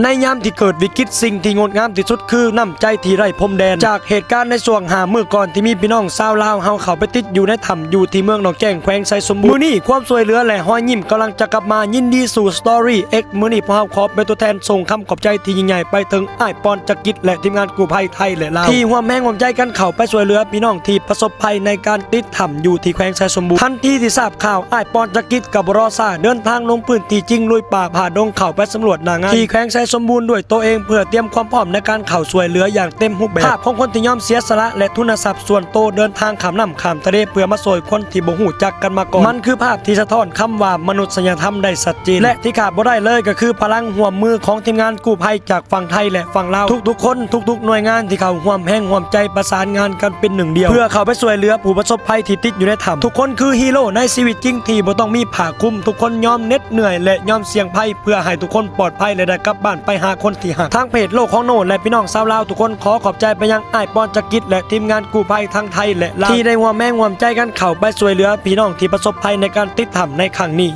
ໃນຍາມທີ່ເກີດວິກິດ, ສິ່ງທີ່ງົດງາມທີ່ສຸດຄືນ້ຳໃຈທີ່ໄຮ້ພົມແດນ. ຈາກເຫດການໃນຊ່ວງຫ້າມື້ກ່ອນ ທີ່ມີພີ່ນ້ອງຊາວລາວເຮົາເຂົ້າໄປຕິດຢູ່ໃນຖ້ຳຢູ່ທີ່ເມືອງໜອງແຈ້ງ ແຂວງໄຊສົມບູນ, ມື້ນີ້ຄວາມຊ່ວຍເຫຼືອ ແລະ ຮອຍຍິ້ມກຳລັງຈະກັບມາ. ຍິນດີສູ່ Story X ມື້ນີ້ພວກເຮົາຂໍເປັນຕົວແທນສົ່ງຄຳຂອບໃຈທີ່ຍິ່ງໃຫຍ່ໄປເຖິງອ້າຍ ປອນຈະກິດ ແລະ ທີມງານກູ້ໄພໄທ ແລະ ລາວ ທີ່ຮ່ວມແຮງຮ່ວມໃຈກັນເຂົ້າໄປຊ່ວຍເຫຼືອພີ່ນ້ອງທີ່ປະສົບໄພໃນການຕິດຖ້ຳຢູ່ທີ່ແຂວງໄຊສົມບູນ. ທັນທີທີ່ຊາບຂ່າວ, ອ້າຍ ປອນຈະກິດ ກໍບໍ່ລໍຊ້າ, ເດີນທາງລົງພື້ນທີ່ຈິງ, ລຸຍປ່າຜ່າດົງເຂົ້າໄປສຳຫຼວດໜ້າງານທີ່ແຂວງໄຊສົມບູນດ້ວຍໂຕເອງ ເພື່ອຕຽມຄວາມພ້ອມໃນການເຂົ້າຊ່ວຍເຫຼືອຢ່າງເຕັມຮູບແບບ. ພາບຂອງຄົນທີ່ຍອມເສຍສະຫຼະ ແລະ ທຶນຊັບສ່ວນໂຕເດີນທາງຂ້າມນ້ຳຂ້າມທະເລ ເພື່ອມາຊ່ວຍຄົນທີ່ບໍ່ຮູ້ຈັກກັນມາກ່ອນ. ມັນຄືພາບທີ່ສະທ້ອນຄຳວ່າມະນຸດສະຍະທຳໄດ້ຊັດເຈນ ແລະ ທີ່ຂາດບໍ່ໄດ້ເລີຍກໍຄືພະລັງຮ່ວມມືຂອງທີມງານກູ້ໄພຈາກຝັ່ງໄທ ແລະ ຝັ່ງລາວ. ທຸກໆຄົນ, ທຸກໆໜ່ວຍງານທີ່ເຂົ້າຮ່ວມແຮງຮ່ວມໃຈປະສານງານກັນເປັນໜຶ່ງດຽວ ເພື່ອເຂົ້າໄປຊ່ວຍເຫຼືອຜູ້ປະສົບໄພທີ່ຕິດຢູ່ໃນຖ້ຳ. ທຸກຄົນຄືຮີໂຣໃນຊີວິດຈິງທີ່ບໍ່ຕ້ອງມີຜ້າຄຸມ. ທຸກຄົນຍອມເໜັດເໜື່ອຍ ແລະ ຍອມສ່ຽງໄພເພື່ອໃຫ້ທຸກຄົນປອດໄພ ແລະ ໄດ້ກັບບ້ານໄປຫາຄົນທີ່ຮັກ. ທາງເພຈໂລກຂອງໂນ ແລະ ພີ່ນ້ອງຊາວລາວທຸກຄົນ ຂໍຂອບໃຈໄປຍັງອ້າຍ ປອນຈະກິດ ແລະ ທີມງານກູ້ໄພທັງໄທ ແລະ ລາວ ທີ່ໄດ້ຮ່ວມແຮງຮ່ວມໃຈກັນເຂົ້າໄປຊ່ວຍເຫຼືອພີ່ນ້ອງທີ່ປະສົບໄພໃນການຕິດຖ້ຳໃນຄັ້ງນີ້.